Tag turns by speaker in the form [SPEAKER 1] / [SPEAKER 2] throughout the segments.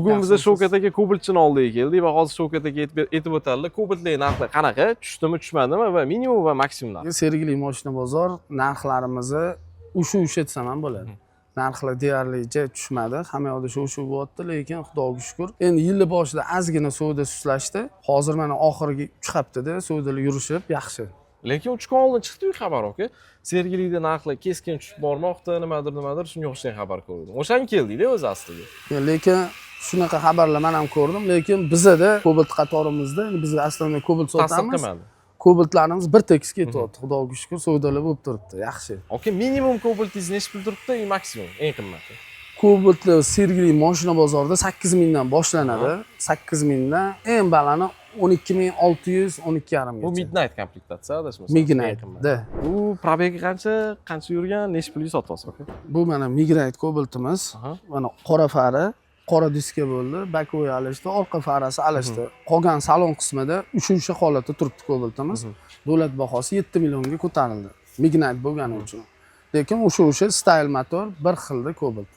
[SPEAKER 1] Bugun biz
[SPEAKER 2] Yaxshimisiz?
[SPEAKER 1] Shavkat aka Kobaltchini oldiga keldik va hozir Shavkat aka aytib o'tadilar, Kobaltlik narxi qanaqa, tushdimi, tushmadimi va minimum va maksimum narx.
[SPEAKER 2] Sergeli moshina bozor narxlarimizni ushu usha desam ham bo'ladi. Narxlar deyarli tushmadi, hamma yoqda shu shu bo'lyapti, lekin Xudoga shukur, endi yilni boshida ozgina savdo sustlashdi. Hozir mana oxirgi 3 haftada savdolar yurishib yaxshi.
[SPEAKER 1] Lekin 3 kun oldin chiqdi-yu xabar, aka. Sergelida narxlar keskin tushib bormoqda, nimadir, nimadir, shunga o'xshagan xabar ko'rdim. O'shanga keldikda o'zi aslida.
[SPEAKER 2] Lekin shunaqa xabarlar man ham ko'rdim, lekin bizada Kobalt qatorimizda, endi biz aslida Kobalt
[SPEAKER 1] Ta'sir
[SPEAKER 2] sotamiz.
[SPEAKER 1] qilmadi.
[SPEAKER 2] Kobaltlarimiz bir tekis ketyapti, Xudoga shukur, savdolar bo'lib turibdi yaxshi.
[SPEAKER 1] Aka, minimum Kobaltingiz nechi pul turibdi, и maksimum, eng qimmati?
[SPEAKER 2] Kobaltli Sergeli moshina bozorida 8000 dan boshlanadi, 8000 dan eng balandi 12 600, o'n ikki
[SPEAKER 1] Bu
[SPEAKER 2] yarimgacha.
[SPEAKER 1] Midnight komplektatsiya, adashmasam. Eng
[SPEAKER 2] Midnight
[SPEAKER 1] qimmati.
[SPEAKER 2] Da.
[SPEAKER 1] Bu пробег i qancha, qancha yurgan, nechi pulga sotyapsiz, aka?
[SPEAKER 2] Bu mana Midnight Kobaltimiz. Mana qora fara, qora diska bo'ldi, боковой alishdi, orqa farasi alishdi. Qolgan salon qismida uchinchi holatda turibdi Kobaltimiz. Davlat bahosi 7 millionga ko'tarildi Midnight bo'lgani uchun, lekin o'sha style motor, bir xilda Kobalt.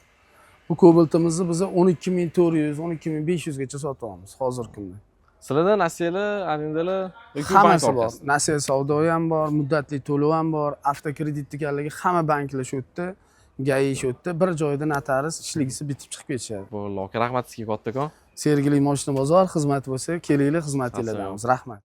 [SPEAKER 2] Bu Kobaltimizni biz 12 400, 12 500gacha sotyapmiz hozirgi kunda.
[SPEAKER 1] Sizlarda nasiyalar, arendalar yoki bank
[SPEAKER 2] Hammasi bor.
[SPEAKER 1] orqasida?
[SPEAKER 2] Nasiya savdo ham bor, muddatli to'lov ham bor, avtokredit deganligi, hamma banklar shu yerda, ГАИ shu yerda, bir joyda notarius ishligisi bitib chiqib ketishadi.
[SPEAKER 1] Bo'ldi, aka, rahmat sizga kattakon.
[SPEAKER 2] Sergeli moshina bozor, xizmat bo'lsa, kelinglar, xizmatinglardamiz. Rahmat.